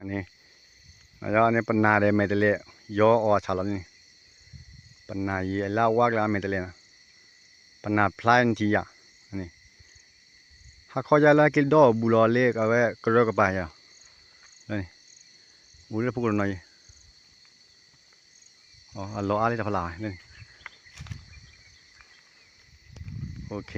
န့ၣ်, အန့ၣ်ပနၢ်ဒီးမဲာ်တဲးလဲး, ယီၤအီၣ်ဆၣ်လီၤန့ၣ်, ပနၢ်ယံၤအလၢအဝါကျါမဲာ်တဲးလဲးနီၤ, ပနၢ်ဖျါနထံၣ်ယၤ, ဟးခီယါလၢက့ၤဒီးဘူးလီၤလၢအဝဲကရၢကပၤယၤ, အိၣ်လၢဖိကရၢနီၤယံၤ, အလီၤအါလၢတၢ်ဖီလာ်, OK.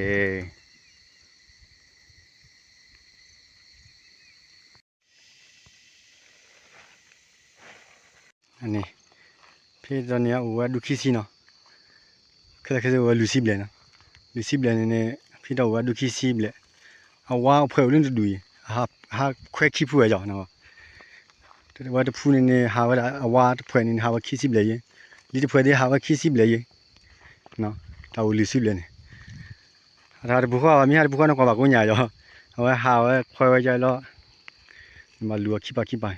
န့ၣ်, ဖဲတၢ်န့ၣ်အိၣ်ဝဲဒူခံဆံနီၤ, ခဲလၢာ်ခဲဆ့အိၣ်ဝဲလွံၢ်ဆံဘျဲၣ်နီၤ, လွံၢ်ဆံဘျဲၣ်န့ၣ်န့ၣ် ဖဲတၢ်အိၣ်ဝဲဒူခံဆံဘျဲၣ်, အဝါအဖှဲးအိၣ်လၢတဒူၣ်အံၤ, ဟးခွဲခံဖုဝဲယီၤ, ဝဲတဖုန့ၣ်န့ၣ် ဟးဝဲဒၣ်အဝါတဖှဲးန့ၣ်န့ၣ် ဟးဝဲခံဆံဘျဲၣ်ယံၤ, လံာ်တဖှဲးသ့ၣ်ဟးဝဲခံဆံဘျဲၣ်ယံၤ, တၢ်အိၣ်လွံၢ်ဆံဘျဲၣ်န့ၣ် အတၢ်တပူၤဃီ မ့ၢ်ဟးတပူၤဃီန့ၣ် ကွၢ်ဘၣ်ကိးညါယီၤ, အဝဲဟးဝဲခွဲဝဲကလီၤ, မၤလူၤအခံပၤခံပၤ,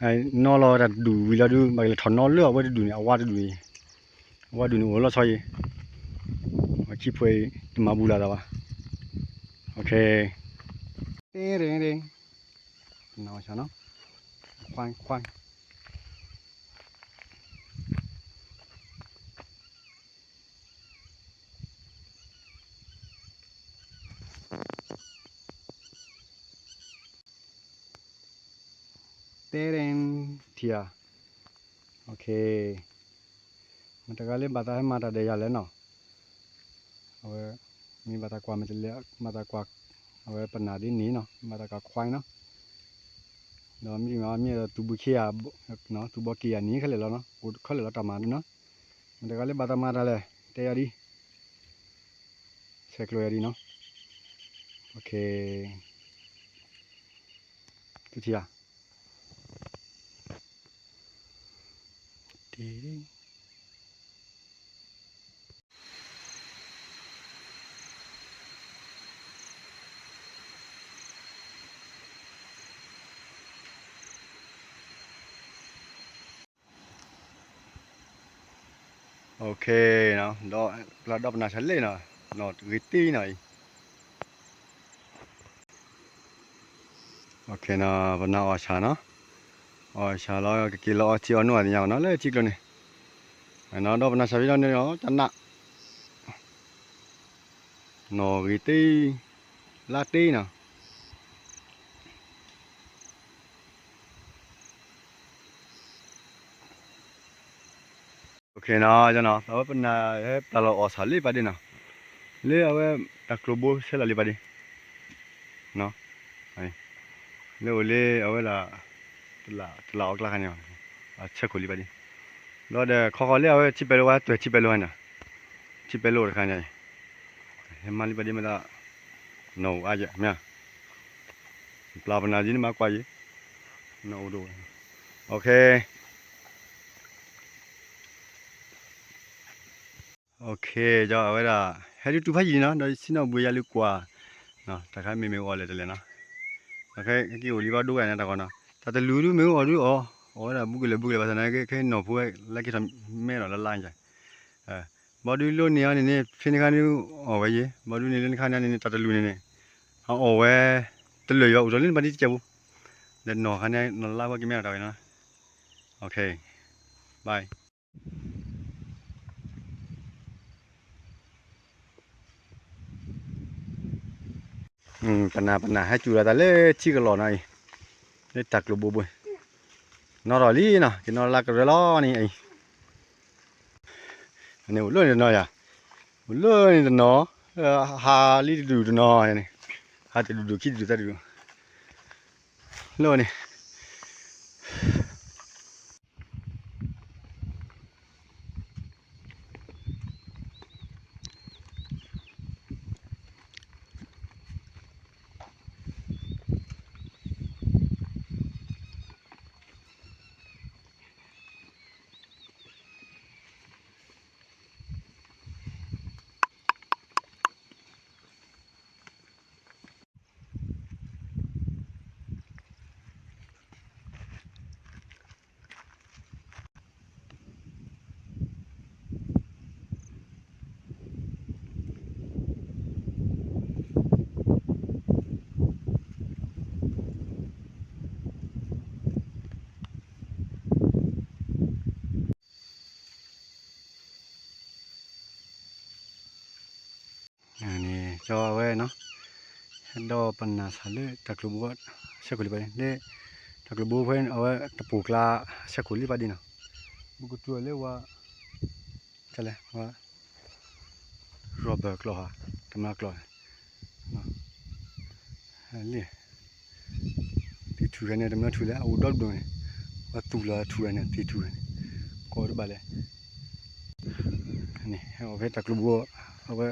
နီၣ်လီၤတၢ်တဒူၣ်ဝံၤလီၤဒုး ဘၣ်ကလဲၤထီၣ်နီၣ်လၢအဝဲတဒူၣ်န့ၣ် အဝါတဒူၣ်အံၤ, အဝဲဒူၣ်န့ၣ်အိၣ်လီၤဆီယံၤ, အခံဖှဲးအံၤ တမၤဘူးလၢ်တၢ်ဘၣ်, OK, တဲရ့ၣ်ရ့ၣ်, ခွါခွါ တဲရ့ၣ်ထံဧါ, OK, မတၤတဂၤလၢဘၣ်သးဟဲမၤတၢ်ဒီးယၤလဲၣ်နီၤ, အဝဲ, မ့ၢ်ဘၣ်တၢ်ကွၢ်မ့ၢ်တလဲၣ်, ဘၣ်တၢ်ကွၢ်, အဝဲပနၢ်ဒ်န့ၣ်နီၤ, ဘၣ်တၢ်ကွၢ်ခွါနီၤ, ဒီးမ့ၢ်မ့ၢ်ဒီးသူၣ်ဘုခ့ဧါ, သူၣ်ဘီက့ၤဧါန့ၣ်ခဲလၢာ်လီၤနီၤ, အိၣ်ခဲလၢာ်လီၤတၢ်မၤဒ်နီၤ, မတၤတဂၤလၢဘၣ်သးမၤတၢ်လဲၣ်, တဲယၤဒ် ဆဲးကျိးယၤဒ်နီၤ, OK, ကထံၣ်ဧါ, OK, ဒီးပနၢ်ဆၣ်လဲၣ်နီၤ, နီၣ်ဂ့ၤတ့ၢ်နီၤအံၤ, OK, ပနၢ်အီၣ်ဆၣ်နီၤ, အီၣ်ဆၣ်လီၤ ကက့ၤလီၤအီထံအီနိအသ့ၣ်ညါနီၤ လၢထံကျိန့ၣ်, ဒီးပနၢ်ဆၣ်ဖဲနီၤန့ၣ် တနၢ် နီၣ်ဂ့ၤတ့ၢ်, လါတ့ၢ်နီၤ, OK နီၤ, အဝဲပနၢ်ဟဲပျၢ်လီၤအီၣ်ဆၣ်လံပာ်ဒ့နီၤ, လၢအဝဲတၢ်ကျိၤဘိဆဲးလီၤလံပာ်ဒ့, လၢအိၣ်လၢအဝဲဒၣ် တလးအီၣ်ကျါခါန့ၣ်, အဆဲးခိၣ်လံပာ်ဒ့, ဒီးဒီးခီခီလၢအဝဲထံပဲလိဝဲ တွဲၣ်ထံပဲလိဝဲန့ၣ်, ထံပဲလိတခါန့ၣ်, ဟဲမၤလံပာ်ဒ့မ့ၢ်ဒၣ် နီၣ်အိၣ်အါယဲၢ်မ့ၢ်, ပျၢ်ပနၢ်ဒ်န့ၣ်မၤကွၢ်ယဲၢ်, နီၣ်အိၣ်ဒိၣ်, OK, OK, ဒီးအဝဲဒၣ် ဟဲဒုးတူၢ်ဖးယံာ်နီၤ, ဒီးဆ့ၣ်နီၤဘှံးယၤလၢကွၢ်, တၢ်ခါမ့ၢ်မ့ၢ်အီၣ်လဲၣ်တလဲၣ်နီၤ, ဒီးခဲက့ၤအိၣ်လံဘၣ်ဒိဂၤန့ၣ်တၢ်ကီနီၤ, တၢ်တလူၢ်ဒုးမ့ၢ်အီၣ်ဒုးအီၣ်, အီၣ်ဝဲဒၣ်ဘူးကလဲာ်ဘူးကလဲာ်ဘၣ်ဆၣ်န့ၣ် ခဲနီၢ်ဖိဝဲလၢက့ၤထီၣ်မဲဒီးလၢ်လၢ်န့ၣ်, ဘၣ်ဒုးလိၣ်န့ၢ်အီၤန့ၣ်န့ၣ် ဖဲန့ၣ်ခါန့ၣ်အီၣ်ဝဲယဲၢ်, ဘၣ်ဒုးန့ၢ်လၢန့ၣ်ခါန့ၣ်န့ၣ် တၢ်တလူၢ်န့ၣ်န့ၣ်, အအီၣ်ဝဲ တလၢာ်ယွၤအိၣ်ထီၣ်လၢနပၤဒ်တကဲပူၤ, ဒီးနီၢ်ခါန့ၣ် နီၢ်လၢ်ဝဲက့ၤမဲဒီးတၢ်ဝဲနီၤ, OK, bye. ပနၢ်ပနၢ်ဟဲစူၤလီၤသးလၢထံကလီၢ်နီၤအံၤ, လၢတၢ်ကျိၤဘိဘိ, နီၢ်ထီၣ်လံနီၤ, ကနီၤလၢကရၢလီၤန့ၣ်အံၤ, န့ၣ်အိၣ်လၢန့ၣ်တနီၤယၤ, အိၣ်လၢန့ၣ်တနီၤ, ဟးလံတဒူၣ်တနီၤန့ၣ်, ဟးတဒူၣ်ဒူၣ်ခံတဒူၣ်သၢတဒူၣ်, လၢန့ၣ် ကၠီအဝဲနီၤ, ဟဲဒီးပနၢ်ဆၣ်လၢတၢ်ကျိၤဘိ ဆဲခိၣ်လံပၤဒ့ လၢ တၢ်ကျိၤဘိဖဲအဝဲတပိာ်ကျါ ဆဲခိၣ်လံပၤဒ့နီၤ, ဘုကတူၢ်လၢဝဲ လဲၣ် ဝဲ ရီဘၢၣ်ကျီၢ်ဧါ, တမၤကျီၢ် လံ သ့ၣ်ထူၣ်ဂၤန့ၣ် တမၤထူၣ်လဲၣ် အအိၣ်ဒီဒူၣ်န့ၣ်, ပှၤသူၣ်လီၤထူၣ်ဂၤန့ၣ် သ့ၣ်ထူၣ်ဂၤန့ၣ်, ကိးတဘၣ်လဲၣ်, န့ၣ် ဟဲအီၣ်ဖဲတၢ်ကျိၤဘိ အဝဲ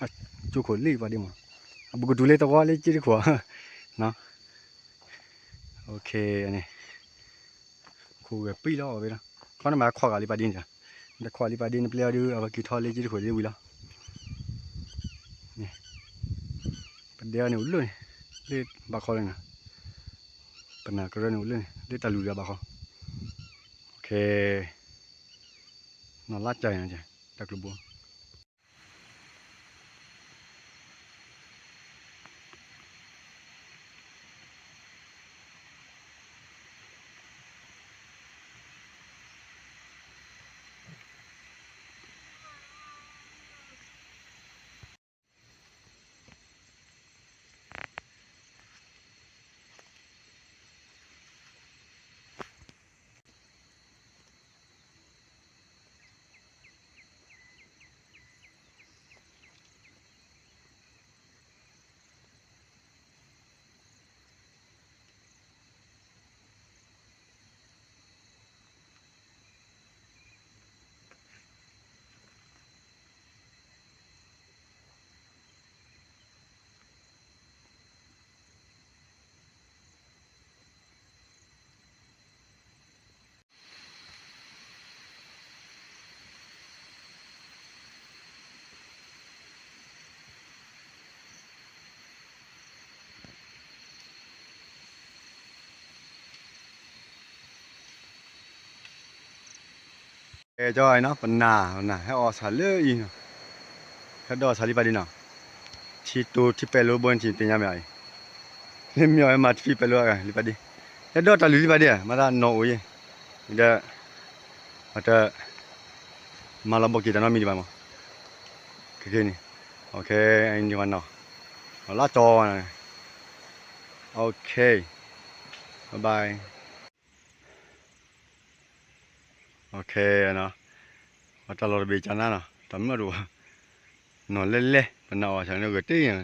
ကၠိခိၣ်လံပၤဒ့မး, အဘုကတူၢ်လၢတဝီလၢက့တခိၣ်, န့ၣ် ခိၣ်ဂဲၤပံလီၤအီၣ်ဝဲလီၤ, ခီနဘၣ်ခွါဂၤလံပၤဒ့န့ၣ်, နခွါလံပၤဒ့နပျဲအီၤဒီး အဝဲက့ၤထီၣ်လၢက့တခိၣ်ဒ်ဝံၤလီၤ, ပဒဲအီၤန့ၣ်အိၣ်လၢန့ၣ်, လၢဘၣ်ခီလၢနၤ, ပနၢ်ကရၢန့ၣ်အိၣ်လၢန့ၣ် လၢတၢ်လုၢ်တၢ်ဘၣ်ခီ, နီၢ်လါကၢ် တၢ်ကျိၤဘိ ကၠီနီၤ ပနၢ် ပနၢ် ဟဲအီၣ်ဆၣ်လၢအံၤနီၤ, ဟဲဒီးဆၣ်လံပၤဒ့နီၤ, ထံတိၤထံပဲာ်လိဘိန့ၣ် ထံသ့ၣ်ညါမ့ၢ်အံၤ, လၢမ့ၢ်အီၤဟဲမၤထံပဲာ်လိဂၤလံပၤဒ့, ဟဲဒီးတၢ်လုၢ်လံပၤဒ့ဧါ, မၤသးနီၢ်အိၣ်ယဲ, ဒီး ပတ မၤလီၤဘီက့ၤတၢ်နီတမံၤဒံးဘၣ်မး, ခဲကနံၣ်, အံၤန့ၣ်ဝဲနီၤ, လါတီၤဝဲနီၤ, အ ဘၣ်ဘၣ်, ပတၢ်လီၢ်တဘ့ၣ်ကနါနီၤ တၢ်မၢတအိၣ်, နီၢ်လဲလဲ ပနၢ်အီၣ်ဆၣ်န့ၣ်ဂ့ၤတ့ၢ်